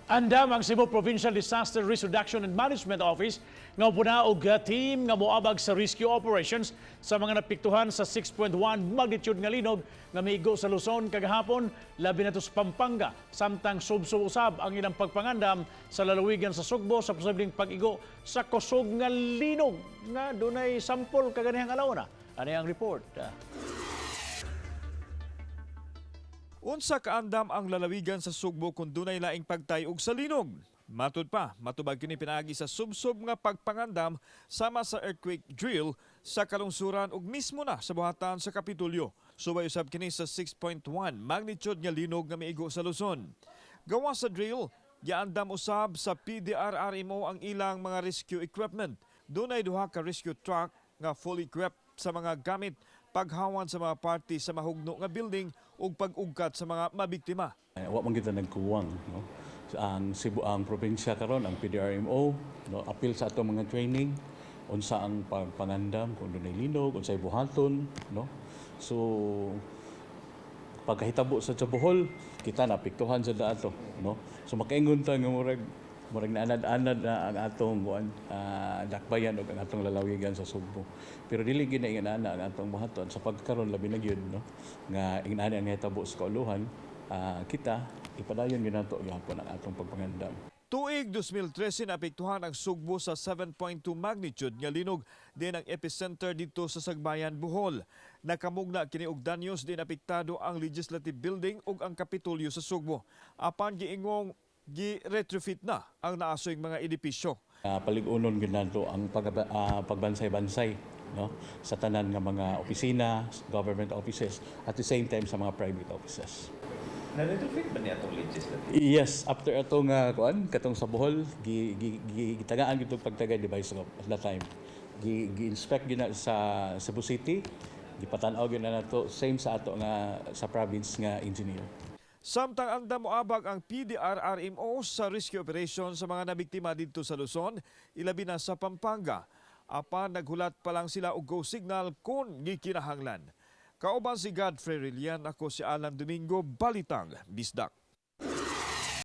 Andam ang Cebu Provincial Disaster Risk Reduction and Management Office nga mupuna og team nga moabag sa rescue operations sa mga napiktuhan sa 6.1 magnitude nga linog nga miigo sa Luzon kagahapon, labi na to sa Pampanga, samtang subsob usab ang ilang pagpangandam sa lalawigan sa Sugbo sa posibleng pag-igo sa kusog nga linog nga dunay sampol kaganihang alawna. Ano ang report? Unsa kaandam ang lalawigan sa Sugbo kung dunay laing pagtay-og sa linog? Matud pa, matubag kini pinaagi sa subsob nga pagpangandam sama sa earthquake drill sa kalungsuran ug mismo na sa buhatan sa Kapitolyo. Subay usab kini sa 6.1 magnitude nga linog nga miigo sa Luzon. Gawa sa drill, giandam usab sa PDRRMO ang ilang mga rescue equipment. Dunay duha ka rescue truck nga fully equipped sa mga gamit paghawan sa mga party sa mahugno nga building ug pag-ugkat sa mga mabiktima. Ay, wa man kita nagkuwang, no? Ang Cebu, ang probinsya karon, ang PDRMO, no, apil sa atong mga training unsa ang pagpangandam kung dunay linog, unsay buhaton, no? So pagkahitabo sa Bohol, kita naapektuhan sa ato, no? So makaingon ta nga murag naanad-anad na ang atong kuan, dakbayan ug ang atong lalawigan sa Sugbo. Pero dili gyud na ingana ang atong buhaton sa pagkaron, labi na gyud, no, nga ingana ang nahitabo sa kauluhan, kita ipadayon gyud nato gihapon ang atong pagpangandam. Tuig 2013, naapektuhan ang Sugbo sa 7.2 magnitude nga linog din ang epicenter dito sa Sagbayan, Bohol. Nakamugna kini og danyos din apektado ang Legislative Building ug ang Kapitolyo sa Sugbo. Apan giingong gi-retrofit na ang naasoy mga edipisyo. Palig-unon gyud nato ang pagbansay-bansay, no, sa tanan nga mga opisina, government offices, at the same time sa mga private offices. Na-retrofit ba niya itong legislative? Yes, after atong kuan katong sa Bohol, gi, gi, gi gitagaan gyud pagtagay device at that time. Gi, gi-inspect gyud na sa Cebu City, gipatan-aw gyud na nato same sa ato nga sa province nga engineer. Samtang andam moabag ang PDRRMO sa rescue operation sa mga nabiktima dito sa Luzon, ilabi na sa Pampanga. Apan naghulat pa lang sila og go signal kung gikinahanglan. Kauban si Godfrey Rillian, ako si Alan Domingo, Balitang Bisdak.